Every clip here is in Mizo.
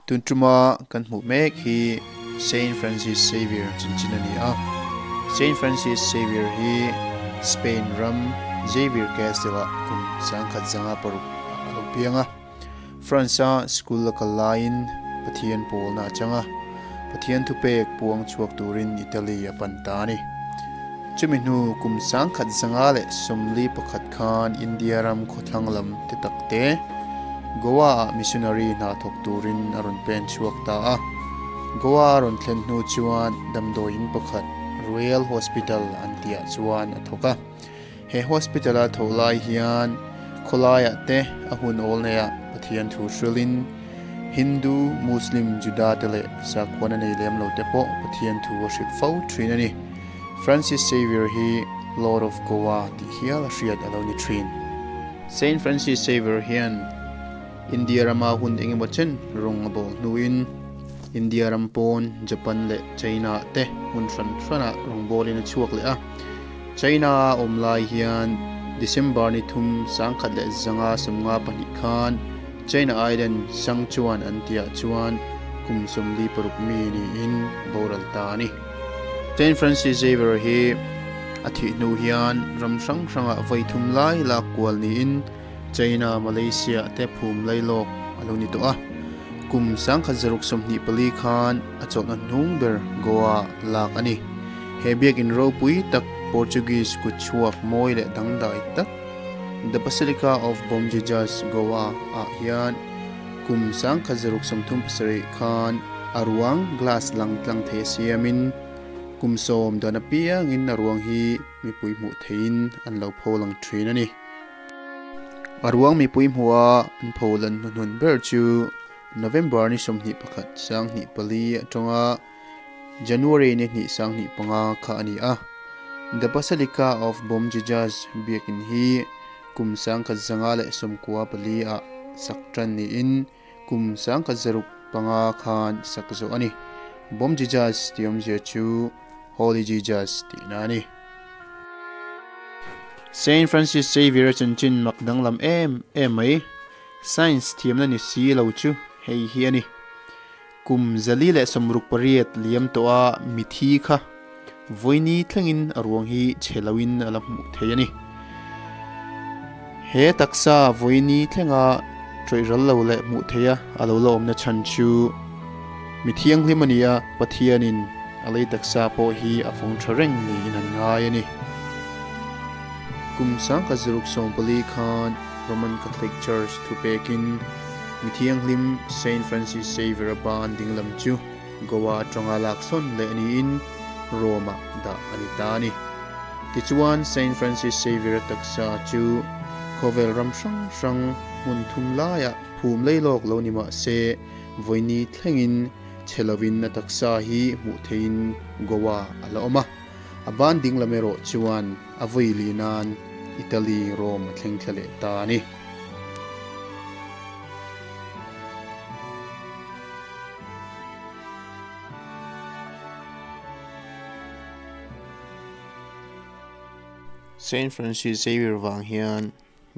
Tun tuma kan hmuh mek hi Saint Francis Xavier chanchin a ni a. Saint Francis Xavier hi Spain ram Xavier Castle ah kum 1906 ah a lo piang a. France a school a kal laiin Pathian pawlna a chang a, Pathian thupek puang chhuak turin Italy a pan ta a ni. Chumi hnu kum 1941 khan India ram khawthlang lam te tak te Goa ah missionary hna thawk turin a rawn pen chhuak ta a. Goa a rawn thlen hnu chuan damdawiin pakhat Royal Hospital an tihah chuan a thawk a. He hospital a thawh lai hian khawlaiah te a hun awl neiah Pathian thu hrilhin Hindu, Muslim, Juda te leh sakhuana nei lem lo te pawh Pathian thu a hrilh fo thin a ni. Francis Xavier hi Lord of Goa tih hial a hriat a lo ni thin. Saint Francis Xavier hian India rama hun engemaw chen rawng a bawl hnuin India ram pawn Japan leh China te hmun hran hranah rawngbawlin a chhuak leh a. China a awm lai hian December ni thum 1952 khan China Island Sangchuan an tihah chuan kum 46 mi niin boral ta a ni. Saint Francis Xavier hi a thih hnu hian ram hrang hrangah vawi thum lai lak kual niin China, Malaysia te phum lailawk a lo ni tawh a. Kum 1924 khan a chawlhna hnung ber Goa lak a ni. He biakin ropui tak Portuguese kut chhuak mawi leh dangdai tak The Basilica of Bom Jesus, Goa ah hian kum 1937 khan a ruang glass lang tlang thei a siamin kum sawm dan apiangin a ruang hi mipui hmuh theihin an lo pho lang thin a ni. A ruang mipui hmuha an pho lan hnuhnun ber chu November ni 21 24 atanga January ni hnih 25 kha a ni a. The Basilica of Bom Jesus biakin hi kum 1994 ah sak tan niin kum 1905 khan sak zawh a ni. Bom Jesus tih awmzia chu Holy Jesus tihna a ni. Saint Francis Xavier a chanchin mak danglam em em mai. Science thiamna ni si lo chu hei hi a ni. Kum 468 liam tawh a mithi kha vawiini thlengin a ruang hi chhe loin a la hmuh thei a ni. He taksa vawiini thlenga tawih ral lo leh hmuh theia a lo la awmna chhan chu mi thianghlim a ni a, Pathianin a lei taksa pawh hi a fawng tha reng niin an ngai a ni. Kum 1914 khan Roman Catholic Church thupekin Mi thianghlim Saint Francis Xavier-a ban dinglam chu Goa atanga laksawn leh niin Rome-ah dah a ni ta a ni. Tichuan, Saint Francis Xavier-a taksa chu khawvel ram hrang hrang hmun thum laiah phum leilawk lo ni mah se, vawiini thlengin chhe lovin a taksa hi hmuh theihin Goa a la awm a. A ban dinglam erawh chuan a vawi li nan Italy, Rome a thleng thla leh ta a ni. Saint Francis Xavier vang hian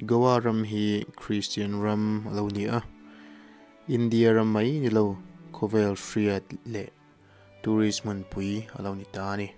Goa ram hi Kristian ram a lo ni a, India ram mai ni lo khawvel hriat leh tourist hmunpui a lo ni ta a ni.